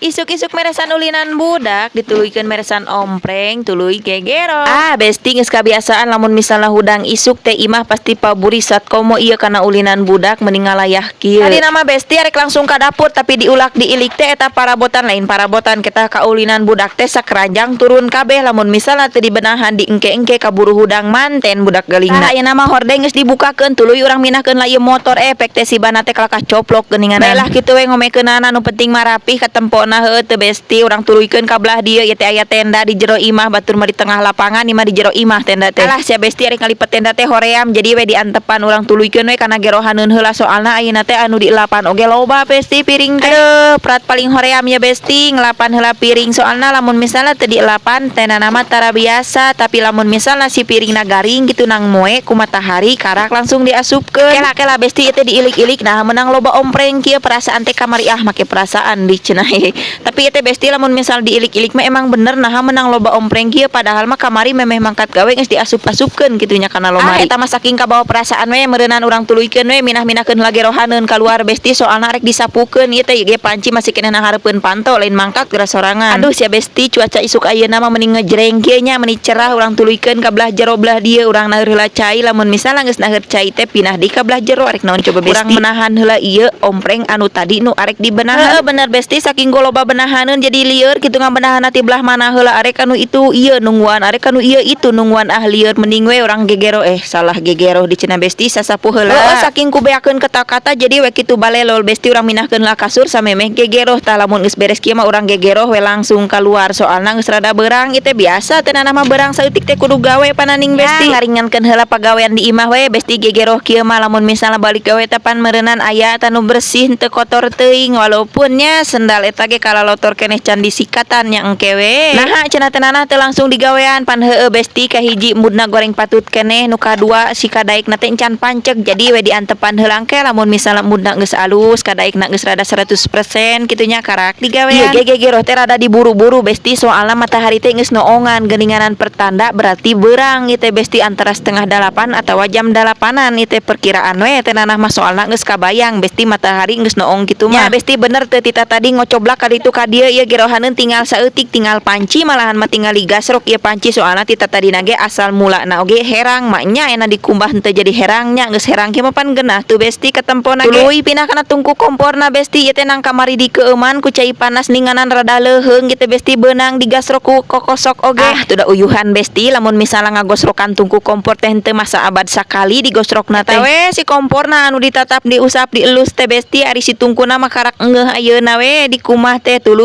Isuk-isuk meresan ulinan budak, dituluykeun meresan ompreng, tuluy gegero. Ah, besti, geus kabiasaan lamun misalna hudang isuk teh imah pasti paburisat, komo ieu kana ulinan budak mending ngalayah kieu. Tadi nama, besti, arek langsung ka dapur, tapi diulak diilik teh eta parabotan, lain parabotan, kita kaulinan budak teh sakeranjang turun kabeh. Lamun misalna teu dibenahan, diengke-engke kaburu hudang manten budak galingna. Tah, ayeuna mah hordeng geus dibukakeun, tuluy urang mindahkeun lah ieu motor. Efek teh si bana teh kalakah coplok geuningan. Bae kitu we ngomekeunana, nu penting mah rapih katempona, heuh teu, besti? Urang tuluykeun ka belah dieu. Ieu teh aya tenda di jero imah, batur mah di tengah lapangan, ieu mah di jero imah tenda teh. Alah sia, besti, arek ngalipet tenda teh hoream, jadi we diantepan. Urang tuluykeun we kana gerohaneun heula, soalna ayeuna teh anu dielapan oge loba, besti, piring teh. Aduh, prat paling hoream ya, besti, ngelapan heula piring, soalna lamun misalna teu dielapan tendana mah tara biasa, tapi lamun misalna si piringna garing gitu nang moe ku matahari, karak langsung diasupkeun. Kela kela, besti, itu diilik-ilik, nah menang loba ompreng kieu? Perasaan teh kamari, ah, make perasaan di cenah. Tapi itu, besti, lamun misal diilik-ilik mah emang bener, nah menang loba ompreng kieu? Padahal mah kamari memeh mangkat gawe geus diasup-asupkeun kitu nya kana lomari. Ah, eta mah saking kabawa perasaan we meureunan. Urang tuluykeun we, minah-minahkeun lagi rohaneun keluar, besti, soalna rek disapukeun ieu teh ge panci masih keneh nang hareupeun panto, lain mangkat geura sorangan. Aduh sia, besti, cuaca isuk ayeuna mah mending ngejreng kieu nya, meni cerah. Urang tuluykeun ka belah jero belah dieu. Urang naheur heula cai, lamun misalna geus naheur cai teh pindah di ka belah jero. Arek naon coba, besti? Urang menahan heula ieu ompreng anu tadi nu arek dibenahan. Heueuh bener, besti, saking loba benahaneun jadi lieur kitu ngabenahan ti belah mana heula. Arek anu itu ieu nungguan, arek anu ieu itu nungguan, ah lieur. Mending we urang gegero, eh salah, gegero di cenah, besti, sasapu heula. Heueuh, saking ku beakeun kata-kata jadi we kitu balelol, besti. Urang mindahkeun lah kasur samemeh gegero. Tah, lamun geus beres kieu mah urang gegero we langsung keluar, soalna geus rada beurang. Ieu teh biasa teh mah, beurang saeutik teh kudu gawe pananing, besti. Ngaringankeun heula pagawean di imah we, besti, gegero kieu mah. Lamun misalna balik gawe teh pan meureunan aya tanu bersih, teu kotor teuing, walaupun nya sendal eta ge kalalotor keneh can disikatan nya, engke we. Naha cenah teh teu langsung digawean? Pan heueuh, besti, kahiji moodna goreng patut keneh, nu kadua si kadaekna teh encan panceg, jadi we diantepan heula. Engke lamun misalna moodna geus alus, kadaekna geus rada 100% kitu nya, karak digawean. Ieu ge gegero teh rada diburu-buru, besti, soalna matahari teh geus noongan geuninganan, pertanda berarti beurang ieu teh, besti, antara 7.30 atawa jam 8-an. Ieu teh perkiraan we teh nanah mah, soalna geus kabayang, besti, matahari geus noong kitu mah. Ya, besti, bener teu tita tadi ngocoblak ka ditu ka dieu? Ieu gerohaneun tinggal saeutik, tinggal panci, malahan mah tinggal digasrok ieu panci, soalna tita tadi ge asal mulana oge herang maknya enak dikumbah henteu jadi herangnya. Geus herang kieu mah pan geunah tuh, besti, ketempona ge. Tuluy pindah kana tungku komporna, besti. Ieu teh nang kamari dikeueuman ku cai panas ninganan rada leuheung gitu, besti, beunang digasrok ku kokosok oge. Ah tuh da uyuhan, besti, lamun misalnya ngagosrokan tungku kompor teh henteu masa abad sakali digosrokna teh we si komporna anu ditatap, diusap, dielus teh, besti, ari si tungkuna mah karak engeuh ayeuna we dikumah teh tuluy.